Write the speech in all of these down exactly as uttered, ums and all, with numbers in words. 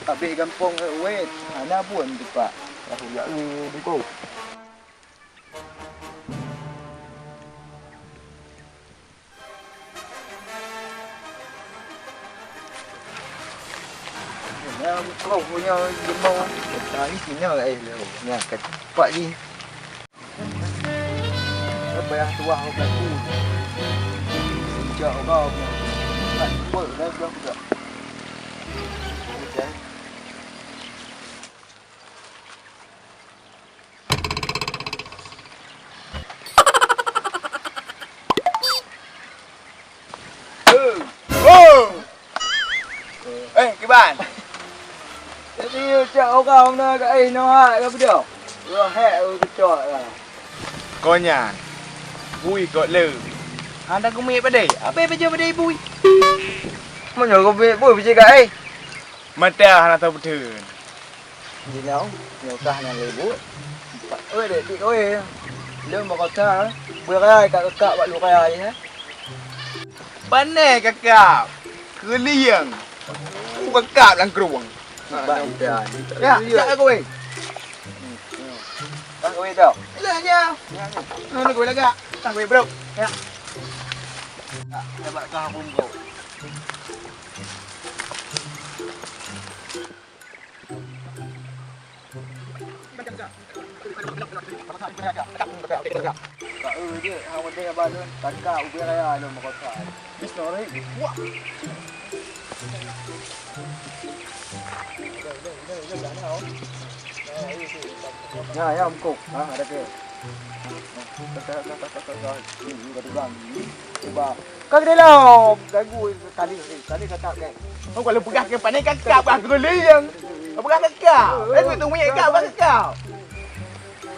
Habéh gampông wét, hana buet teumpat. Tahu jak, eh, bungkôh. Nyan kôh punya jeumo. Tadi sini ai lé. Nyan kat pak jih. Apa yang tuah aku laku? Sejak kau kat pek dah bilang budak. Okey. Oh! Eh, kiban. Tapi cak orang na kat ai noh hak ke beudôh. Roh hek u kucok lah. Konyan. Bui kok le. Hana kumiet padé. Apa baju padé bui? Meunyoe kumiet bui biji kat ai. Mata hana tahu beutôi. Jinoe, nyoe kah nyang lé buet. Oi, dek, dik, oi. Lôn bak kota, beurai kat kakak bak lukai, eh. Pane kakak? Keulieng. Ku kakak lam krueng. Bak idan. Ya, jak aku, weh. Kah, weh, tau. Lah, ya. Mana gue lagak? Kah, weh, bro. Ya. Dapat kah aku, bro. Ya, ya, mukuk. Ha, ada ke? Ka keudéh lom, ganggu kali, kali kakak kan. Oh, kalau peugah ke pane kakak, bah keulieng. Peugah kakak. Eh, tu mie kakak, bah kakak.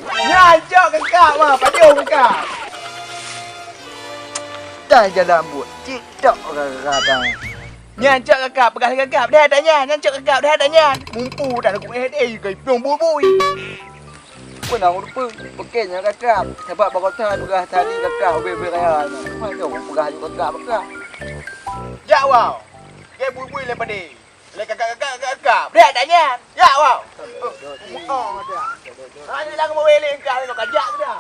Nyan cok kakak, bah, payung kakak. Dah jalan buet, cik tok kadang. Nyan cok kakak, peugah kakak, dah tanya. Nyan cok kakak, dah tanya. Mumpu dah aku eh, eh, kai piong bui-bui. Peue na ureueng peue? Peuke nyan kakak. Sabab bak kota tugaih tadi kakak ubé-ubé raya nyan. Cuma nyoe peugah laju kakak, kakak. Jak, wow. Ke bui-bui lé padé. Lé kakak, kakak, kakak, kakak. Beudak dak nyan. Jak, wow. Oh, oh, dah. Ha, ni lah keumawe lé engkau, kajak ke dah.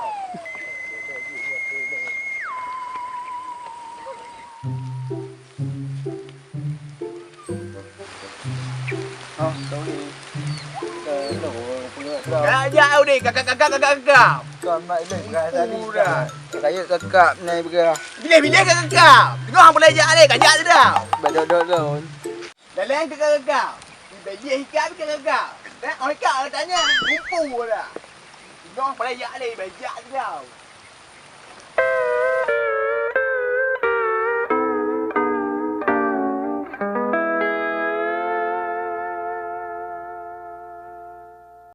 Oh, sorry. Hello, peue dah? Ya, ya, udah, kakak, kakak, kakak, kakak. Kau nak ilek beras tadi. Udah. Rayeuk kakak nai beras. Bileh-bileh kakak, kakak. Tengok hang boleh jak leh, kajak sudah. Badok-dok lôn. Dalam kakak, kakak. Ibajih ikat kakak, kakak. Dah, oh, ikat tanya. Lumpu dah. Tengok boleh jak leh, ibajak sudah.